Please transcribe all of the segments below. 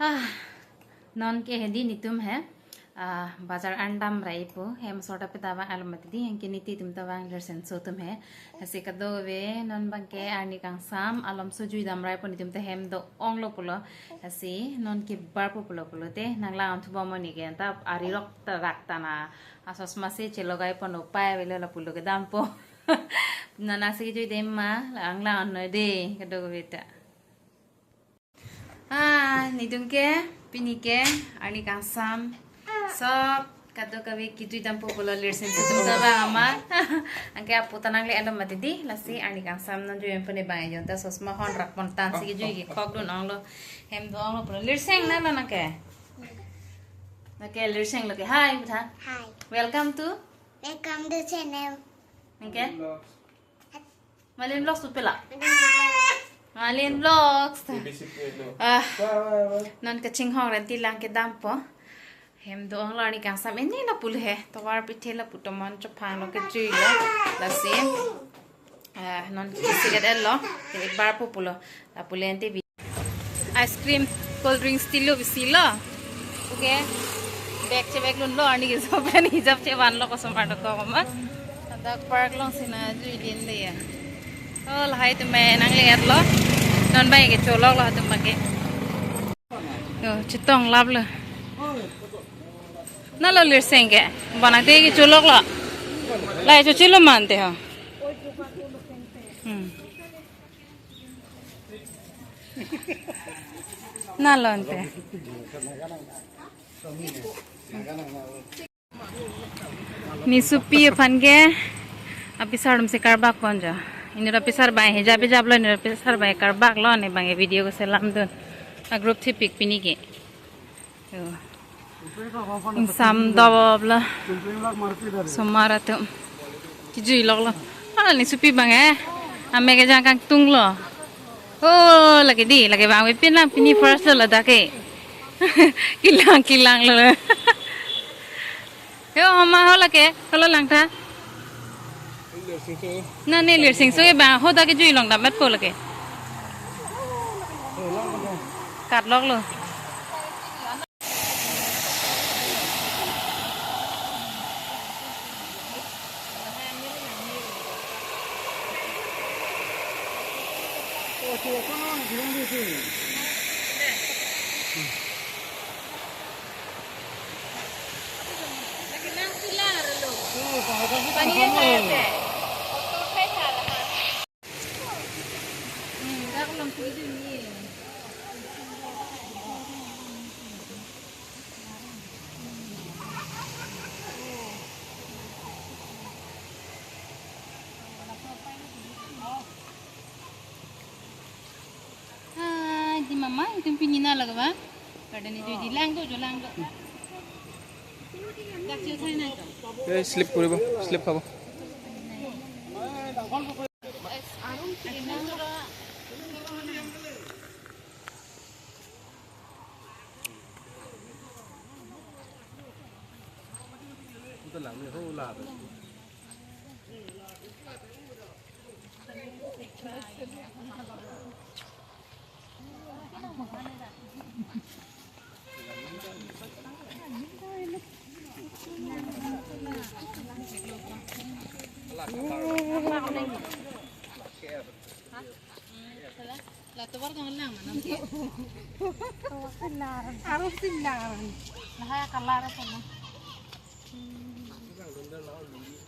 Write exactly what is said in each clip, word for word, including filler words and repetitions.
Ah, non ke hedi nitum he. Ah, bazar an damrai po, hem sorta pe ta vang alom mati di, anke nitum ta vang Lirsenso atum he. Lasi kadokave non abang ke arni kangsam alom sojui damrai po, nitum ta hem do-onglo pulo. Lasi non ke bar po pulo pulote, nang lang-an thubom oni ke, ta arirok ta rak ta na, asos masi chelogai pon upai avelo lapulo kedam po. Nana si jui dem ma, lang lang noi de, kadokave ta. Ah, nitum ke, pini ke, arni kangsam. Sop, kadokave kejui dampo pulo Lirsenso atum ta vang amat. Anke apo ta nangle alom mati di, lasi arni kangsam nang jui pon abang ajon ta sosma hon rak pon tan si kejui kekhok dun-onglo. Hem do-onglo pulo. Lirseng na lo nang ke. Nang ke Lirseng lo ke. Hi, butha. Hi. Welcome to? Welcome to channel. Nang ke? Malin Vlogs tu pela. Malin Vlogs. A B C P no. Ah, Wah, wah, wah. Non kachinghong renti lang kedam po. Hem do-onglo arni kangsam ini lapulo he. Tovar pithe lapu tomon chopang lo kejui lo. Lasi. Ah, non kisi kedam lo. Te bar po pulo. Lapulo ente bi- Ice cream, cold drinks tilo bisi lo. Okay. Bag chebag lun lo, arni ke sopen hijab chevan lo, kosomar dokok ma. Dak park along si nang jui din le ya. Oh, lahai atum nangle-et lo. Non abang ke cholok lo atum abang ke. Yo, chetong lap lo. Na lo Lirseng ke. Bana te ke cholok lo. Lahai chochilo mante ho. Hmm. Na lo ante. Nisopi aphan ke apisar atum si karbak ponjo. Inut apisar abang hijab hijab lo, inut apisar abang karbak lo, ne abang video ko selam dun. A group thipik pini ke. Yo. Ingsam doboblo. Somar atum. Kejui loklo. Ah, Nisopi abang eh. Ame kejang kangtung lo. Oh, lake di, lake vangvepin lang pini first lo ladak ke. Kelang, kelang lo. Yo, mama ho lake, holo lang tha. Na ne Lirsengso ke abang, ho dak kejui long dam mat po lake. Kat loklo. Hai, di mama, itum pini na lagwa. Garden ni jui di lang do, jo lang do. Dak jui thai na to. Eh, slip koribo, slip khabo.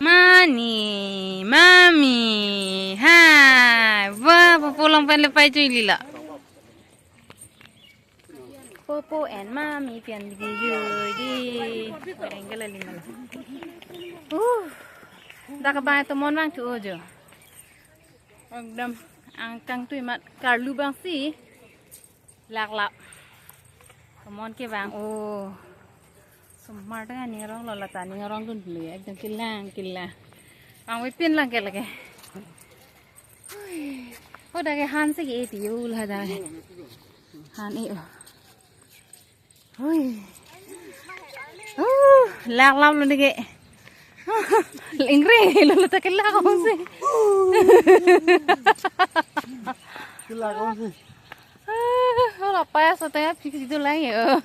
Mani, mami, hai, wah, popo along pen le pai jui lilo. Popo and mami pen le jui di. Angle lima. Uh, dak abang tomon vang tu ojo. Ekdom angkang tu imat karlu abang si. Laklap. Tomon ke vang, oh. Somar tang aning arong lo, lata aning arong dun dulu ya. Ekdom kelang, kelang. Vangvepin lang ke lake. Hui. Oh, dak ke han si ke-e ti yo la dak. Han e, oh. Hui. Oh, laklap lo ne ke. Ingri lo, lata kelak si. Kelak si. Thora paya sa taya phik si do lang yo.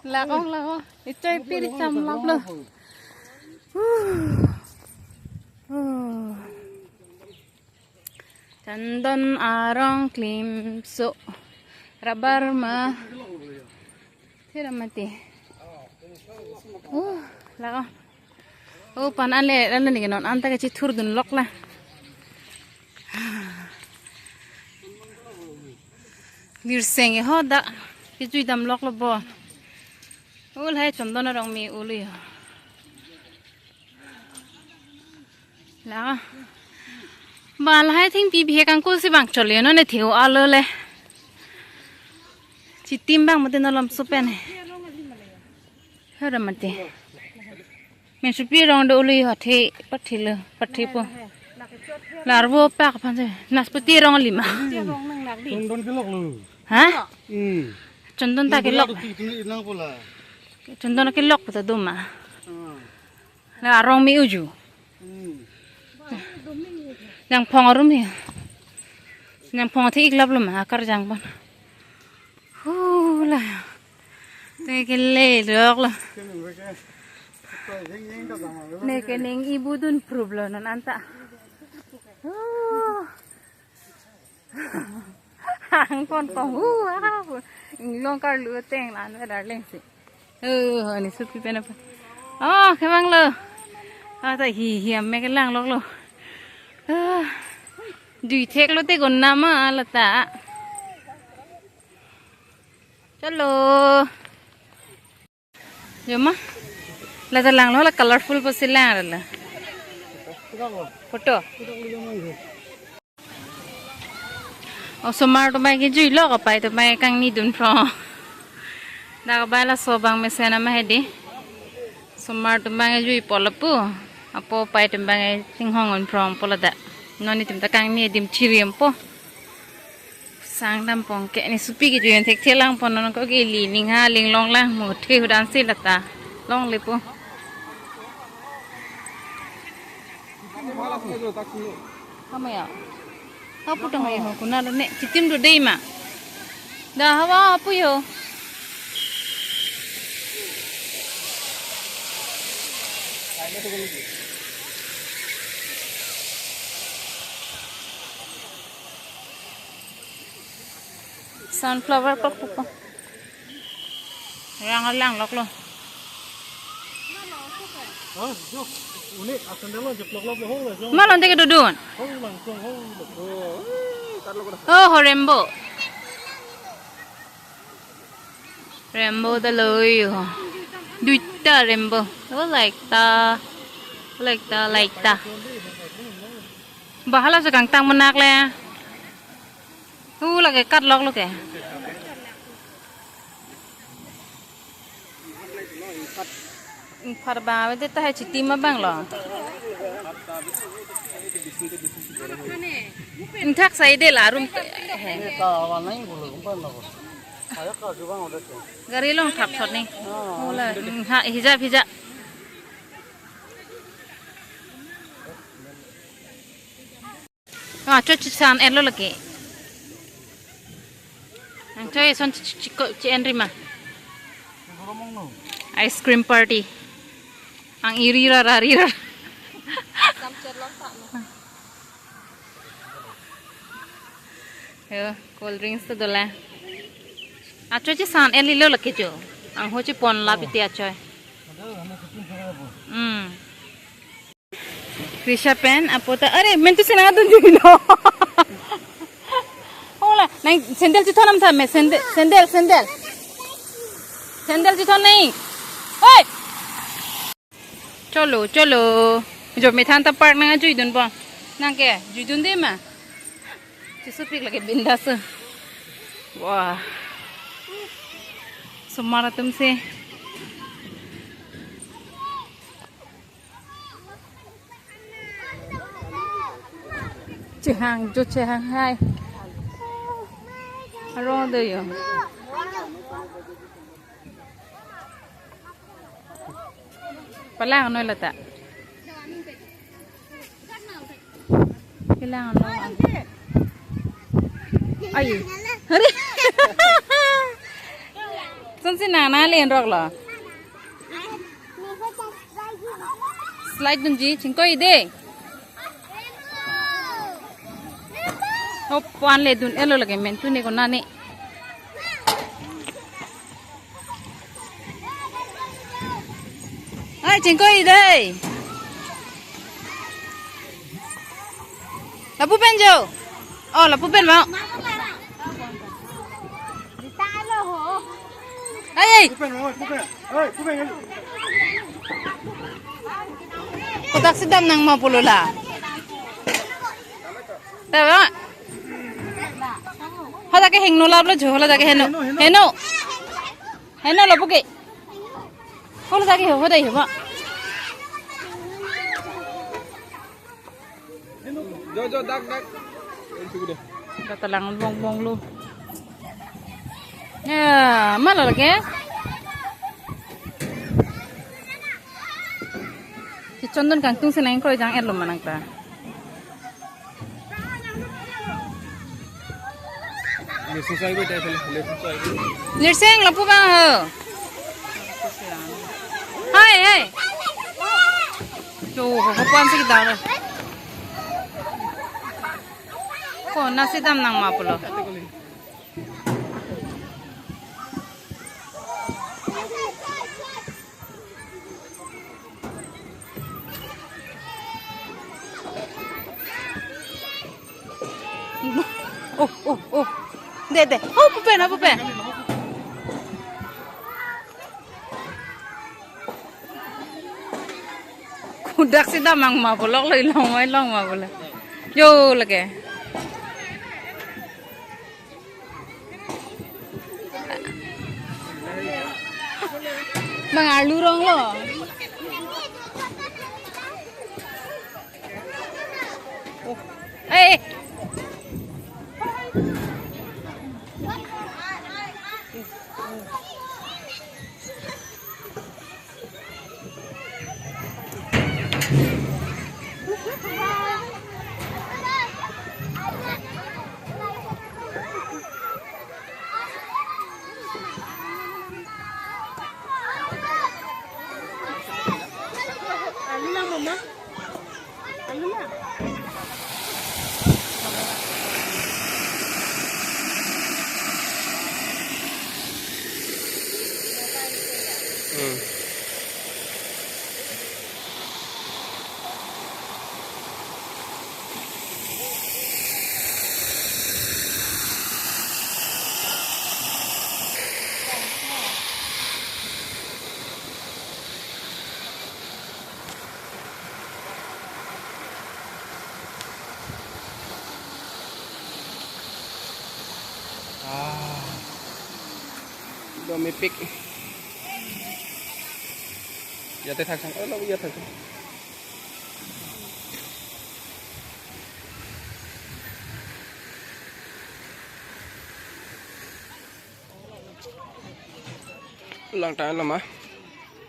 Lakong, lakong. Ichoi piri cham lap lo. Huh. Huh. Chandon arong klimso. Rabar ma. Thera mati. Oh, lakong. Oh, pan ale, ale ni non anta kachithur dun lok la. Nirseng ho da. Kejui dam lok lo bo. Oh, lahai chandon arong me uli ho. La. Ba lahai thengpi bihek angkul si bang chole no ne theo alo le. Chitim bang mate no lam supen he. Hera mate. Men supi rong do uli ho the pathi lo, pathi po. Larvo pak pan se. Naspati rong lima. Chandon kelok lo. Ha? Hmm. Chandon ta kelok. Nang pula. Chandon kelok ta doma. Hmm. La arong me uju. Hmm. Nangphong arum he. Nangphong athe ik lap lo ma akar jang pon. Hu la. Te kele lok lo. Ne ke ning ibu dun prub lo non anta. Hu. Hang kon kong hu ha hu. Inglong karlu teng lan we darling si. Oh, ani supi pen apa? Oh, kemang lo. Ah, ta hi hi amek lang lok lo. Ah. Dui thek lo te gon nama lata. Chalo. Yo ma. Lata lang lo la colorful po si lang la. Photo. Osomar atum bai kejui lok, apai atum bai kangni dun phrong. Dak bai laso bang mesen ama hedi. Osomar atum bai kejui po lapu. Apo apai atum bai chinghong un phrong po ladak. Non itum ta kangni adim chiriam po. Sang dam pong ke ni supi kejui an thekthe lang pon non ko ke li ning ha ling long lang mo the hudan si lata. Long le po. Hama ya. Hapu tang ya, kuna ne chitim do dei ma. Da hawa hapu yo. Sunflower kok pupo. Rang lang lok lo. Hah, jo. Uni, asan dalo, jeplok lok lo, ho, jo. Ma lon te ke dodun. Ho, langsung, ho, lo. Oh, ho rainbow. Rainbow ta lo yo. Duita rainbow. Oh, like ta. Like ta, like ta. Bahala se kangtang menak le. Hu lake kat lok lo ke. Ingphat bang ave ta hai chitim abang lo. Ingthak sai de la room he. Gari along thap thot ni. Hu la, ha, hijab, hijab. Ah, cho chisan elo lake. Ang cho eson chi-, chi-, chi-, chi-en rima. Ice cream party. Ang iri ra ra ri ra. Yo, cold drinks ta dolang. Acho chisan elilo lake cho. Ang ho chipon la piti acho. Hmm. Krisha pen apo ta, are, men tu senang adun jui lo. Hola, nang sandal chithon nam tha me, sandal, sandal, sandal. Sandal chithon nai. Oi! Cholo, cholo. Jo methan ta park nang ajui dun po. Nang ke, jui dun de ma. Chisupik lake bindas. Wah. Osomar atum si. Chehang, jo chehang hai. Arong do yo. Palang noi lata. Palang noi. Ai. Are. Kosonsi nang nang le enrok lo. Slide dunji, chingkoi de. Hop, pu-an le dun-etlo lake, mentu ne konane. Ai, chingkoi de. Lapu pen jo. Oh, lapu pen ma. Ai, ai. Kodak si dam nang ma pulo la. Taba. Hadak ke hingno laplo jo, hadak ke heno. Heno. Heno lapu ke. Hadak ke ho, hadak ho ba. Jo, jo, dak, dak. Itu deh. Kata lang bong bong lo. Ya, ma lo lake. Si Chondon kangtung si nang kroi jang-etlo ma nangta. Lirsing sai bo, lirsing sai bo. Lirsing lapu bang ho. Hai, hai. Jo, ho, ho, pu-an si kedam. Konatsi dam nang ma pulo. Oh, oh, oh. De, de. Oh, pu pen, oh, pu pen. Kodak si dam nang ma pulo, lok lo, ilong ma, ilong ma pulo. Jo lake. Bang arlu rong lo. Eh, eh. Alu na, mama. Alu na. Hmm. Ah. Domipik. Yate thaksang. Oh, lo, yate thaksang. Langtanglo ma?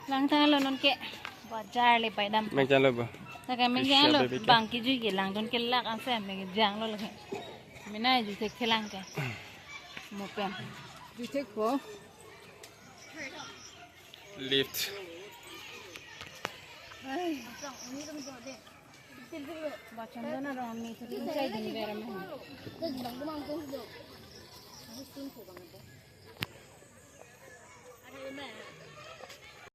Langtanglo, non ke bajar le paidam. Mengtanglo ba? Lake mengtanglo, Krisha baby ke? Bang kejui ke langdun kelak ansi mengtanglo lake. Mena ju thek thelang ke. Mo pen. Ju thek po. Lift. Ai. Bachon dona rong ni thek chai din bera ma.